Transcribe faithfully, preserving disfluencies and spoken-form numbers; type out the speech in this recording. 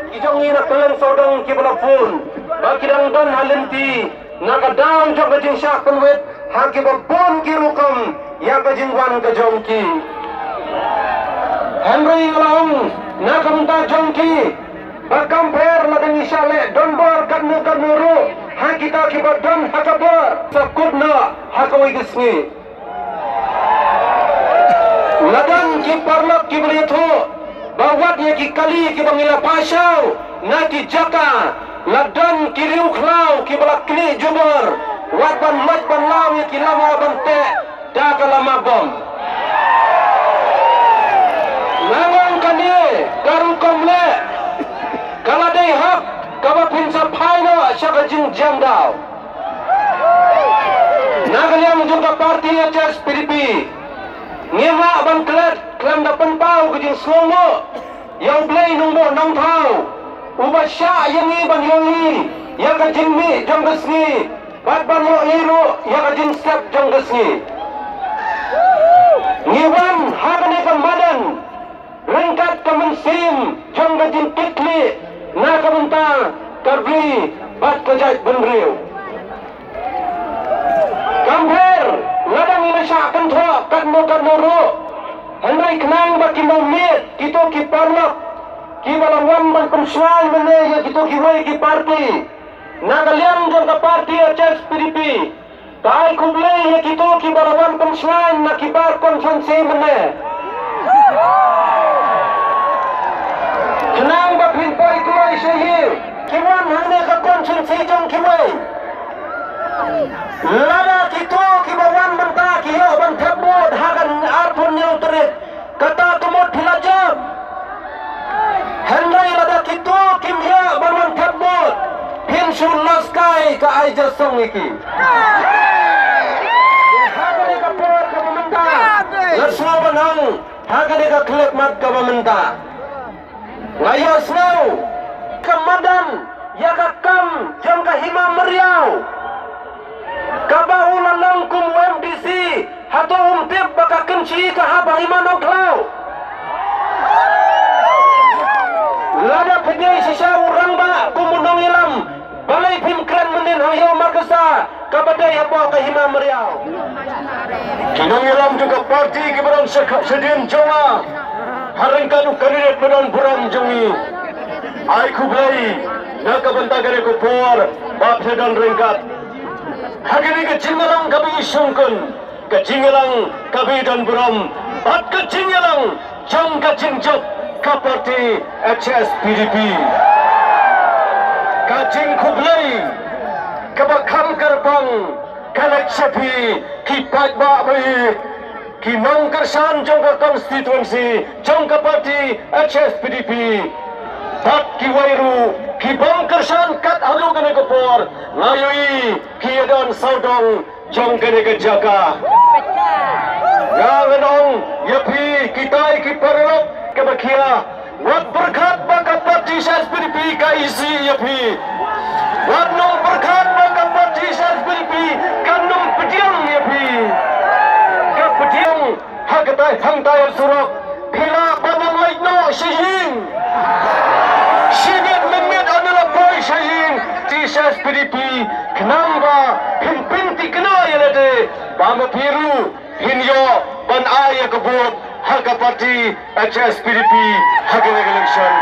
Ki jong ngi na kylleng sawdong kiba la phone ba ki dang don ha lynti na ka daw jong ka jingshah pynwit ha kiba bun ki rukom ïa ka jingwan ka jong ki. Hynrei nga la ong na ka bynta jong ki ba kam pher lada ngi shah leh donbor katno katno ruh ha kita kiba don ha ka bor, sa kut noh ha kawei ka sngi. La don ki paralok kiba la ïathuh ba wat ïa ki kali kiba ngi la pynshai na ki jaka, la don ki riewkhlaw kiba la knieh jubor wat ban mad ban law ïa ki lama ban teh da ka lama bom. Nga ong kane ka rukom leh ka la dei hok kaba phin sa phai noh sha ka jingjam daw. Na ka liang jong ka party H S P D P ngim lah ban klet khlem da pynpaw ka jingsngewnguh ïa U Blei Nongbuh Nongthaw uba shah ïa ngi ban ïohi ïa ka jingmih jong ka sngi bad ban ïohi ruh ïa ka jingstep jong ka sngi. Ngi wan ha kane ka madan ryngkat ka mynsiem jong ka jingkitkhlieh na ka bynta ka ri bad ka jaitbynriew. Kam pher lada ngi la shah kynthoh katno katno ruh, hynrei khnang ba kin ym miet kito ki paralok kiba la wan ban pynshngaiñ mynne ïa kito kiwei ki party na ka liang jong ka party H S P D P. Ka ai khublei ïa kito kiba la wan pynshngaiñ na ki bar constituency mynne. Khnang ba phin poi kloi sha ïing ki wan hangne ka constituency jong kiwei. Lada kito kiba wan mynta ki ïoh ban thep vote ha ka arphew hynñiew tarik, kata ka mut phi la jop. Hynrei lada kito kim ïoh ban wan thep vote, phin shu loss kai ka ai ja song ïa ki. Ha kane ka por kaba mynta, la sngewbha ban ong ha kane ka khyllipmat kaba mynta. Nga ïohsngew ka madan ïa ka kam jong ka Hima Mariaw kaba u la long kum u M D C. Hato um tip ba ka Kynshi ka hap ha Hima Nongkhlaw? Lada phi dei shisha u rangbah kum u nongïalam, balei phim kren mynnin ha Hima Markasa kaba dei hapoh ka Hima Mariaw? Ki nongïalam jong ka party kiba don sha ka, shadien jong nga, ha ryngkat u candidate ba don burom jong ngi, ai khublei na ka bynta kane ka por ba phi don ryngkat ha kane ka jingïalang kaba i shongkun, ka jingïalang kaba i don burom, bad ka jingïalang jong ka jingjop ka party H S P D P. Ka jingkhublei kaba kham kyrpang ka leit sha phi ki paidbah ba ïeit, ki nongkyrshan jong ka constituency jong ka party H S P D P, bad kiwei ruh ki bym kyrshan kat haduh kane ka por, nga ïohi ki ïadon sawdong jong kane ka jaka. Nga ngan ong ïa phi kitai ki paralok kiba khia, wat pyrkhat ba ka party H S P D P ka isih ïa phi. Wat nym pyrkhat ba ka party H S P D P kan nym pdiang ïa phi. Ka pdiang ha katai hangtai surok, phi lah ban ym leit noh sha ïing. Shi miet mynmiet ynda la poi sha ïing, party H S P D P, khnang ba phin pynthikna ïa lade ba ma phi ruh phin ïoh ban ai ïa ka vote ha ka party H S P D P ha ka election.